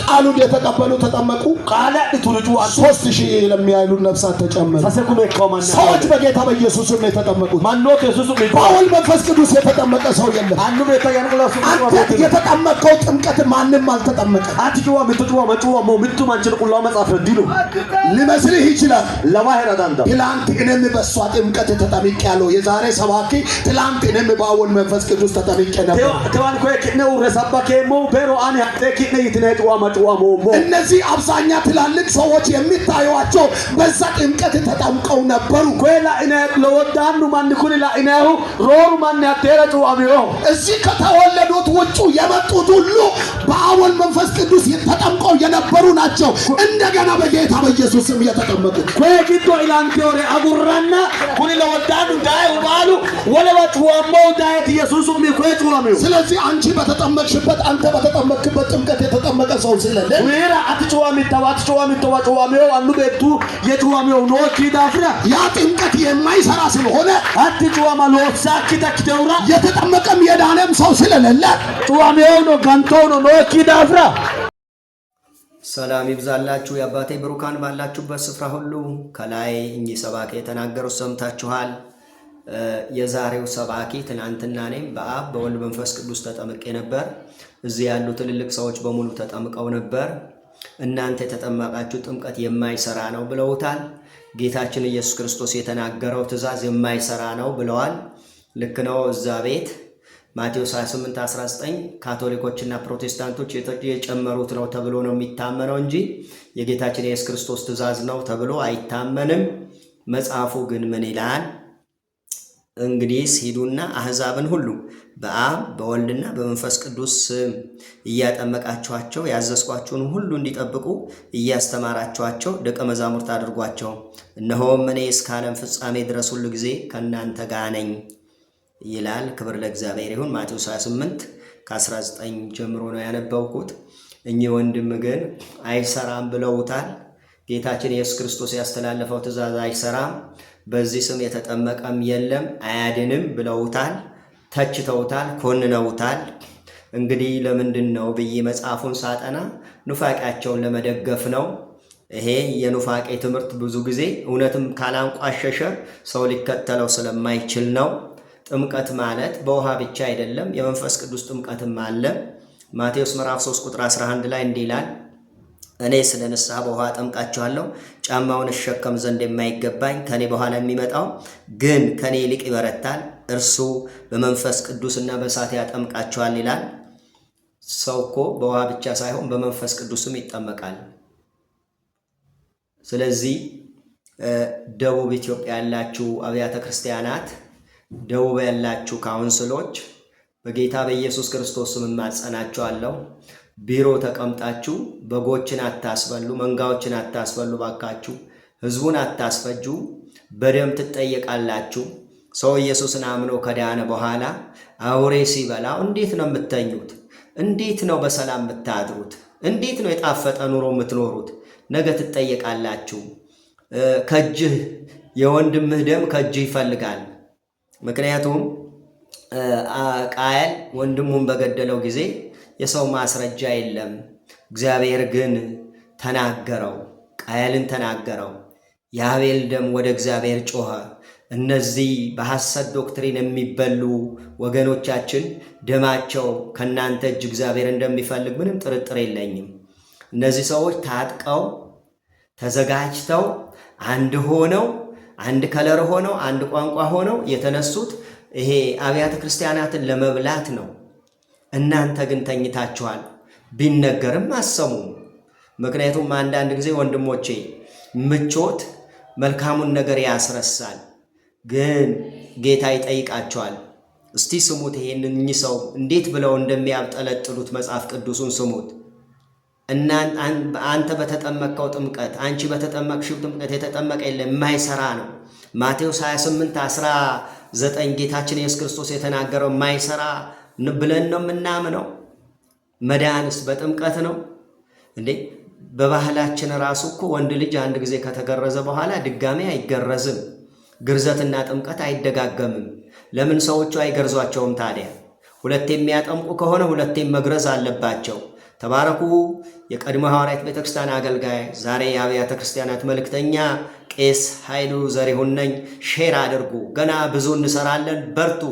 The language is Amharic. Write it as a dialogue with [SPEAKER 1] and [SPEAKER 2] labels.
[SPEAKER 1] ቃሉን የተቀበሉ ተጠመቁ።
[SPEAKER 2] Qaala adhituri cuu'antu.
[SPEAKER 1] 3,000 ለሚያህሉ ነፍሳት ተጨመሩ።
[SPEAKER 2] 3,000 ikkawo manni.
[SPEAKER 1] ሰዎች በጌታ በኢየሱስ ስም ነው የተጠመቁት።
[SPEAKER 2] Mannoota Yesuus su'mi cuu'antu.
[SPEAKER 1] በወልድ መንፈስ ቅዱስ የተጠመቀ ሰው የለም።
[SPEAKER 2] Annu beektaa ayyaana qullaa su'mi
[SPEAKER 1] አንተ
[SPEAKER 2] cuu'ameetiin.
[SPEAKER 1] የተጠመቀው ጥምቀት ማንም አልተጠመቀም።
[SPEAKER 2] Ati cuu'amittu cuu'ama cuu'amoo mittu manchino qullaawa maxaafira dino.
[SPEAKER 1] ሊመስልህ ይችላል።
[SPEAKER 2] Lawahera danda'a.
[SPEAKER 1] ትላንት እኔም በእሷ ጥምቀት ተጠምቄያለሁ። የዛሬ ሰባኪ ትላንት እኔም በወልድ መንፈስ ቅዱስ ተጠምቄ ነበር።
[SPEAKER 2] Tewan koye ki'ne uurre sabbakeemmohu bero ani hattee ki'ne yitine cuu'ama cuu'amoommo.
[SPEAKER 1] እነዚህ አብዛኛ ትላልቅ ሰዎች የሚታዩዋቸው በዛ ጥምቀት ተጠምቀው ነበሩ።
[SPEAKER 2] Koye la'ine lowoddaannu manni kuni la'ineehu rooru manni hatteera cuu'aminoho.
[SPEAKER 1] እዚህ ከተወለዱት ውጭ የመጡት ሁሉ በአብ ወልድ መንፈስ ቅዱስ ተጠምቀው የነበሩ ናቸው። እንደገና በጌታ በኢየሱስ ስም የተጠመቁት።
[SPEAKER 2] Koye giddo ilanteore agurranna kuni lowoddaannu dayehu baalu wolewa cuu'ammohu dayeeti Yesuusu su'mi koye cuu'aminohu.
[SPEAKER 1] ስለዚህ አንቺ በተጠመቅሽበት አንተ በተጠመቅክበት ጥምቀት የተጠመቀ ሰው ስለሌለ
[SPEAKER 2] Kuyiira ati cuu'amittawa ati cuu'amittowa cuu'aminohu annu beettu ye cuu'aminohu nookki daafira
[SPEAKER 1] ያ ጥምቀት የማይሰራ ስለሆነ
[SPEAKER 2] hatti cuu'ama loossaakkita ikkitehura
[SPEAKER 1] የተጠመቀም የዳነም ሰው ስለሌለ
[SPEAKER 2] cuu'aminohuno gantohuno nookki daafira.
[SPEAKER 3] ሰላም ይብዛላችሁ የአባቴ ብሩካን ባላችሁበት ስፍራ ሁሉ። ከላይ እኚህ ሰባኪ የተናገሩት ሰምታችኋል። የዛሬው ሰባኪ ትናንትና እኔም በአብ በወልድ መንፈስ ቅዱስ ተጠምቄ ነበር። እዚህ ያሉ ትልልቅ ሰዎች በሙሉ ተጠምቀው ነበር። እናንተ የተጠመቃችሁ ጥምቀት የማይሰራ ነው ብለውታል። ጌታችን ኢየሱስ ክርስቶስ የተናገረው ትእዛዝ የማይሰራ ነው ብለዋል። ልክ ነው። እዛ ቤት ማቴዎስ 28 19 ካቶሊኮችና ፕሮቴስታንቶች የጨመሩት ነው ተብሎ ነው የሚታመነው እንጂ የጌታችን የኢየሱስ ክርስቶስ ትእዛዝ ነው ተብሎ አይታመንም። መጽሐፉ ግን ምን ይላል? እንግዲህስ ሂዱና አሕዛብን ሁሉ በአብ በወልድና በመንፈስ ቅዱስ ስም እያጠመቃችኋቸው ያዘዝኳችሁንም ሁሉ እንዲጠብቁ እያስተማራችኋቸው ደቀ መዛሙርት አድርጓቸው። እነሆም እኔ እስከ ዓለም ፍጻሜ ድረስ ሁሉ ጊዜ ከእናንተ ጋር ነኝ ይላል። ክብር ለእግዚአብሔር ይሁን። ማቴዎስ 28 ከ19 ጀምሮ ነው ያነበብኩት። እኚህ ወንድም ግን አይሰራም ብለውታል። ጌታችን ኢየሱስ ክርስቶስ ያስተላለፈው ትእዛዝ አይሰራም፣ በዚህ ስም የተጠመቀም የለም አያድንም ብለውታል። ተችተውታል፣ ኮንነውታል። እንግዲህ ለምንድን ነው ብዬ መጽሐፉን ሳጠና ኑፋቄያቸውን ለመደገፍ ነው። ይሄ የኑፋቄ ትምህርት ብዙ ጊዜ እውነትም ካላንቋሸሸ ሰው ሊከተለው ስለማይችል ነው። ጥምቀት ማለት በውሃ ብቻ አይደለም፣ የመንፈስ ቅዱስ ጥምቀትም አለ። ማቴዎስ ምዕራፍ 3 ቁጥር 11 ላይ እንዲህ ይላል፣ እኔ ስለ ንስሐ በውሃ አጠምቃችኋለሁ፣ ጫማውን እሸከም ዘንድ የማይገባኝ ከኔ በኋላ የሚመጣው ግን ከኔ ይልቅ ይበረታል፣ እርሱ በመንፈስ ቅዱስና በእሳት ያጠምቃችኋል ይላል። ሰው እኮ በውሃ ብቻ ሳይሆን በመንፈስ ቅዱስም ይጠመቃል። ስለዚህ ደቡብ ኢትዮጵያ ያላችሁ አብያተ ክርስቲያናት፣ ደቡብ ያላችሁ ካውንስሎች በጌታ በኢየሱስ ክርስቶስ ስም እማጸናችኋለሁ። ቢሮ ተቀምጣችሁ በጎችን አታስበሉ፣ መንጋዎችን አታስበሉ፣ ባካችሁ ሕዝቡን አታስፈጁ፣ በደም ትጠየቃላችሁ። ሰው ኢየሱስን አምኖ ከዳነ በኋላ አውሬ ሲበላው እንዴት ነው የምተኙት? እንዴት ነው በሰላም የምታድሩት? እንዴት ነው የጣፈጠ ኑሮ የምትኖሩት? ነገ ትጠየቃላችሁ። ከእጅህ የወንድምህ ደም ከእጅህ ይፈልጋል። ምክንያቱም ቃየል ወንድሙን በገደለው ጊዜ የሰው ማስረጃ የለም። እግዚአብሔር ግን ተናገረው፣ ቃየልን ተናገረው። የአቤል ደም ወደ እግዚአብሔር ጮኸ። እነዚህ በሐሰት doctrine የሚበሉ ወገኖቻችን ደማቸው ከእናንተ እጅ እግዚአብሔር እንደሚፈልግ ምንም ጥርጥር የለኝም። እነዚህ ሰዎች ታጥቀው ተዘጋጅተው አንድ ሆነው አንድ color ሆነው አንድ ቋንቋ ሆነው የተነሱት ይሄ አብያተ ክርስቲያናትን ለመብላት ነው። እናንተ ግን ተኝታችኋል። ቢነገርም አሰሙም። ምክንያቱም አንዳንድ ጊዜ ወንድሞቼ ምቾት መልካሙን ነገር ያስረሳል። ግን ጌታ ይጠይቃቸዋል። እስቲ ስሙት፣ ይሄንን እኚህ ሰው እንዴት ብለው እንደሚያብጠለጥሉት መጽሐፍ ቅዱሱን ስሙት። አንተ በተጠመቅከው ጥምቀት፣ አንቺ በተጠመቅሽው ጥምቀት የተጠመቀ የለም፣ የማይሰራ ነው። ማቴዎስ 28 19 ጌታችን ኢየሱስ ክርስቶስ የተናገረው የማይሰራ ብለን ነው የምናምነው። መዳንስ በጥምቀት ነው እንዴ? በባህላችን ራሱ እኮ ወንድ ልጅ አንድ ጊዜ ከተገረዘ በኋላ ድጋሜ አይገረዝም። ግርዘትና ጥምቀት አይደጋገምም። ለምን ሰዎቹ አይገርዟቸውም ታዲያ? ሁለቴ የሚያጠምቁ ከሆነ ሁለቴም መግረዝ አለባቸው። ተባረኩ። የቀድሞ ሐዋርያት ቤተክርስቲያን አገልጋይ፣ ዛሬ የአብያተ ክርስቲያናት መልእክተኛ ቄስ ኃይሉ ዘሪሁን ነኝ። Share አድርጉ። ገና ብዙ እንሰራለን። በርቱ።